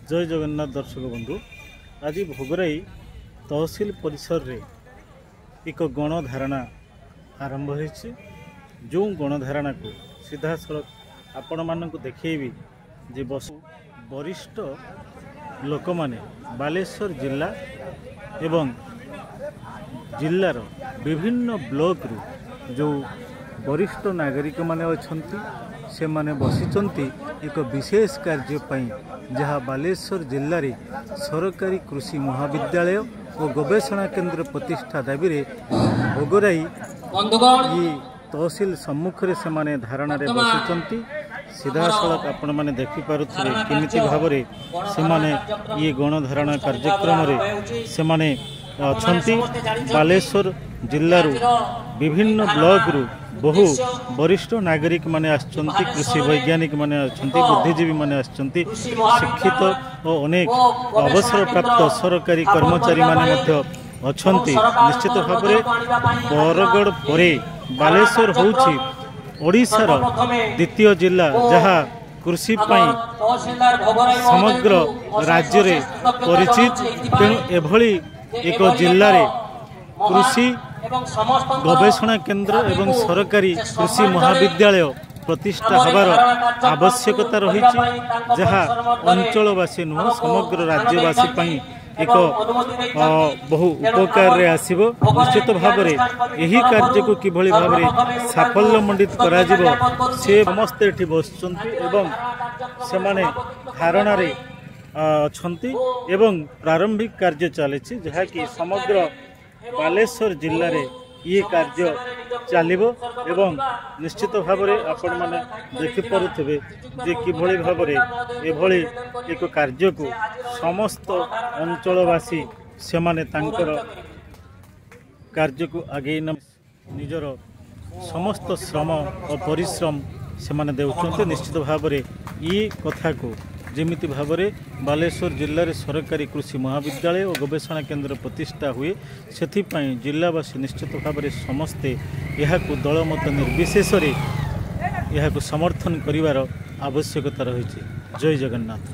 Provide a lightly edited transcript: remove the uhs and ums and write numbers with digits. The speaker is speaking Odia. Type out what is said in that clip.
ଜୟ ଜଗନ୍ନାଥ ଦର୍ଶକ ବନ୍ଧୁ, ଆଜି ଭୋଗରାଇ ତହସିଲ ପରିସରରେ ଏକ ଗଣଧାରଣା ଆରମ୍ଭ ହୋଇଛି। ଯେଉଁ ଗଣଧାରଣାକୁ ସିଧାସଳଖ ଆପଣମାନଙ୍କୁ ଦେଖେଇବି ଯେ ବରିଷ୍ଠ ଲୋକମାନେ ବାଲେଶ୍ୱର ଜିଲ୍ଲା ଏବଂ ଜିଲ୍ଲାର ବିଭିନ୍ନ ବ୍ଲକରୁ ଯେଉଁ ବରିଷ୍ଠ ନାଗରିକମାନେ ଅଛନ୍ତି, ସେମାନେ ବସିଛନ୍ତି ଏକ ବିଶେଷ କାର୍ଯ୍ୟ ପାଇଁ, ଯାହା ବାଲେଶ୍ୱର ଜିଲ୍ଲାରେ ସରକାରୀ କୃଷି ମହାବିଦ୍ୟାଳୟ ଓ ଗବେଷଣା କେନ୍ଦ୍ର ପ୍ରତିଷ୍ଠା ଦାବିରେ ଭୋଗରାଇ ବନ୍ଧୁଗଣ, ଇଏ ତହସିଲ ସମ୍ମୁଖରେ ସେମାନେ ଧାରଣାରେ ବସିଛନ୍ତି। ସିଧାସଳଖ ଆପଣମାନେ ଦେଖିପାରୁଥିବେ କେମିତି ଭାବରେ ସେମାନେ ଇଏ ଗଣଧାରଣା କାର୍ଯ୍ୟକ୍ରମରେ ସେମାନେ ଅଛନ୍ତି। ବାଲେଶ୍ୱର ଜିଲ୍ଲାରୁ ବିଭିନ୍ନ ବ୍ଲକରୁ ବହୁ ବରିଷ୍ଠ ନାଗରିକମାନେ ଆସିଛନ୍ତି, କୃଷି ବୈଜ୍ଞାନିକମାନେ ଅଛନ୍ତି, ବୁଦ୍ଧିଜୀବୀମାନେ ଆସିଛନ୍ତି, ଶିକ୍ଷିତ ଓ ଅନେକ ଅବସରପ୍ରାପ୍ତ ସରକାରୀ କର୍ମଚାରୀମାନେ ମଧ୍ୟ ଅଛନ୍ତି। ନିଶ୍ଚିତ ଭାବରେ ବରଗଡ଼ ପରେ ବାଲେଶ୍ୱର ହେଉଛି ଓଡ଼ିଶାର ଦ୍ୱିତୀୟ ଜିଲ୍ଲା, ଯାହା କୃଷି ପାଇଁ ତହସିଲଦାର ଭୋଗରାଇ ସମଗ୍ର ରାଜ୍ୟରେ ପରିଚିତ। ତେଣୁ ଏଭଳି ଏକ ଜିଲ୍ଲାରେ କୃଷି ଏବଂ ସମସ୍ତଙ୍କର ଗବେଷଣା କେନ୍ଦ୍ର ଏବଂ ସରକାରୀ କୃଷି ମହାବିଦ୍ୟାଳୟ ପ୍ରତିଷ୍ଠା ହେବାର ଆବଶ୍ୟକତା ରହିଛି, ଯାହା ଅଞ୍ଚଳବାସୀ ନୁହଁ, ସମଗ୍ର ରାଜ୍ୟବାସୀ ପାଇଁ ଏକ ବହୁ ଉପକାରରେ ଆସିବ। ନିଶ୍ଚିତ ଭାବରେ ଏହି କାର୍ଯ୍ୟକୁ କିଭଳି ଭାବରେ ସାଫଲ୍ୟମଣ୍ଡିତ କରାଯିବ, ସେ ସମସ୍ତେ ଏଠି ବସିଛନ୍ତି ଏବଂ ସେମାନେ ଧାରଣାରେ ଅଛନ୍ତି ଏବଂ ପ୍ରାରମ୍ଭିକ କାର୍ଯ୍ୟ ଚାଲିଛି, ଯାହାକି ସମଗ୍ର ବାଲେଶ୍ୱର ଜିଲ୍ଲାରେ ଇଏ କାର୍ଯ୍ୟ ଚାଲିବ। ଏବଂ ନିଶ୍ଚିତ ଭାବରେ ଆପଣମାନେ ଦେଖିପାରୁଥିବେ ଯେ କିଭଳି ଭାବରେ ଏଭଳି ଏକ କାର୍ଯ୍ୟକୁ ସମସ୍ତ ଅଞ୍ଚଳବାସୀ ସେମାନେ ତାଙ୍କର କାର୍ଯ୍ୟକୁ ଆଗେଇ ନିଜର ସମସ୍ତ ଶ୍ରମ ଓ ପରିଶ୍ରମ ସେମାନେ ଦେଉଛନ୍ତି। ନିଶ୍ଚିତ ଭାବରେ ଇଏ କଥାକୁ ଯେମିତି ଭାବରେ ବାଲେଶ୍ୱର ଜିଲ୍ଲାରେ ସରକାରୀ କୃଷି ମହାବିଦ୍ୟାଳୟ ଓ ଗବେଷଣା କେନ୍ଦ୍ର ପ୍ରତିଷ୍ଠା ହୁଏ, ସେଥିପାଇଁ ଜିଲ୍ଲାବାସୀ ନିଶ୍ଚିତ ଭାବରେ ସମସ୍ତେ ଏହାକୁ ଦଳମତ ନିର୍ବିଶେଷରେ ଏହାକୁ ସମର୍ଥନ କରିବାର ଆବଶ୍ୟକତା ରହିଛି। ଜୟ ଜଗନ୍ନାଥ।